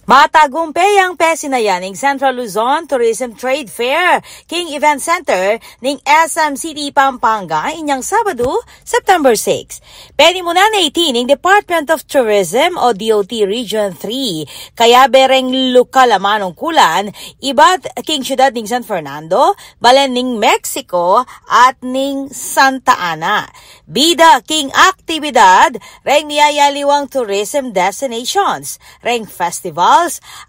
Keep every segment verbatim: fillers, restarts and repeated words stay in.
Matagumpe yang pesinayan ning Central Luzon Tourism Trade Fair king Event Center ning S M City, Pampanga, inyang Sabadu, September six. Penimunan na iti ning Department of Tourism o D O T Region three, kayabe reng lokal a manungkulan ibat king siyudad ning San Fernando, balen ning Mexico at ning Santa Ana. Bida king aktibidad reng miyayaliwang tourism destinations, reng festivals,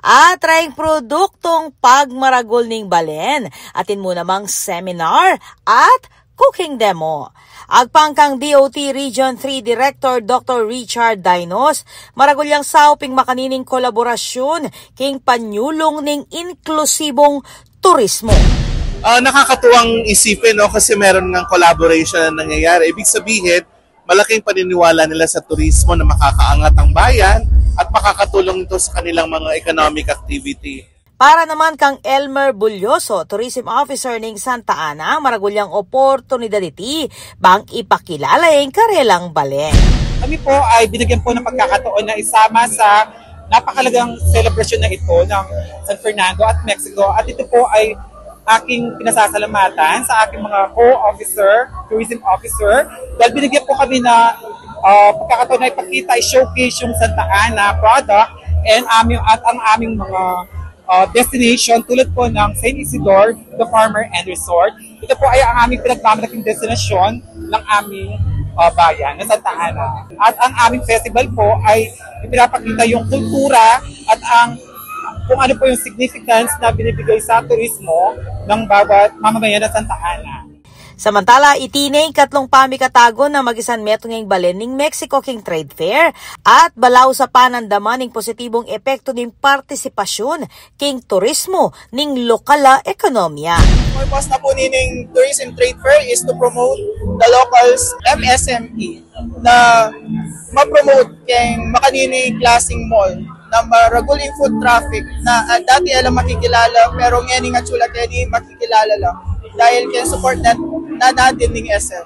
at reng produktung pagmaragul ning balen, atin mu namang seminar at cooking demo. Agpang kang D O T Region three Director Doctor Richard Dainos, maragul yang saup ing makanining kolaborasyun king panyulung ning inklusibung turismo. Ah, nakakatuwang isipin, no? Kasi meron ngang collaboration na nangyayari. Ibig sabihin, malaking paniniwala nila sa turismo na makakaangat ang bayan at makakatulong ito sa kanilang mga economic activity. Para naman kang Elmer Bulyoso, Tourism Officer ning Santa Ana, maragul yang oportunidad iti bang ipakilala ing karelang balen. Kami po ay binigyan po ng pagkakataon na isama sa napakalagang selebrasyon na ito ng San Fernando at Mexico. At ito po ay aking pinasasalamatan sa aking mga co-officer, tourism officer, dahil binigyan po kami na ah, pagkakataon na ipakita, i-showcase yung Santa Ana product and aming, at ang aming mga ah, destination tulad po ng Saint Isidore, The Farmer and Resort. Ito po ay ang aming pinagmamalaking destinasyon ng aming ah, bayan, ng Santa Ana. At ang aming festival po ay ipinapakita yung kultura at ang kung ano po yung significance na binibigay sa turismo ng bawat mamamayan ng Santa Ana. Samantala, iti ne ing katlung pamikatagun nang magisan metung ing balen ning Mexico king trade fair at balaus a panandaman ing positibung epektu ning partisipasyun king turismo ning lokal a ekonomiya. Purpose na po nining tourism trade fair is to promote the locals M S M E na ma-promote keng makanini klasing mall na maragul ing foot traffic na ah, dati e la makikilala pero ngeni atsu la keni makikilala la dahil keng support na, na natin ning S M.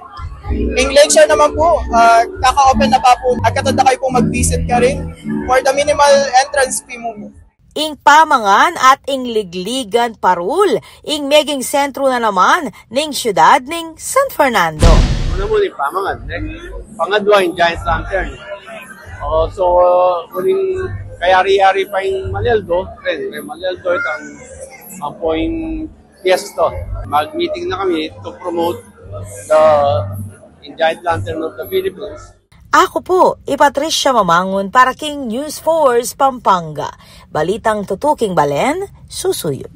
Ing Lakeshore naman po, ah, kaka-open na pa po. Agkatanda kayo po mag-visit karin for the minimal entrance fee mu. Ing pamangan at ing ligligan parul ing meging sentru na naman ning siyudad ning San Fernando. Una mu ning pamangan, eh. Pangadwa, ing Giant Lantern. O, so, uling kayari-yari pa ing Malialdo, rin, rin Malialdo, itang, ang point Fiesta. Mag-meeting na kami to promote the Giant Lantern of the Philippines. Aku pu i Patricia Mamangun para king News Force Pampanga. Balitang tutuking balen, susuyu.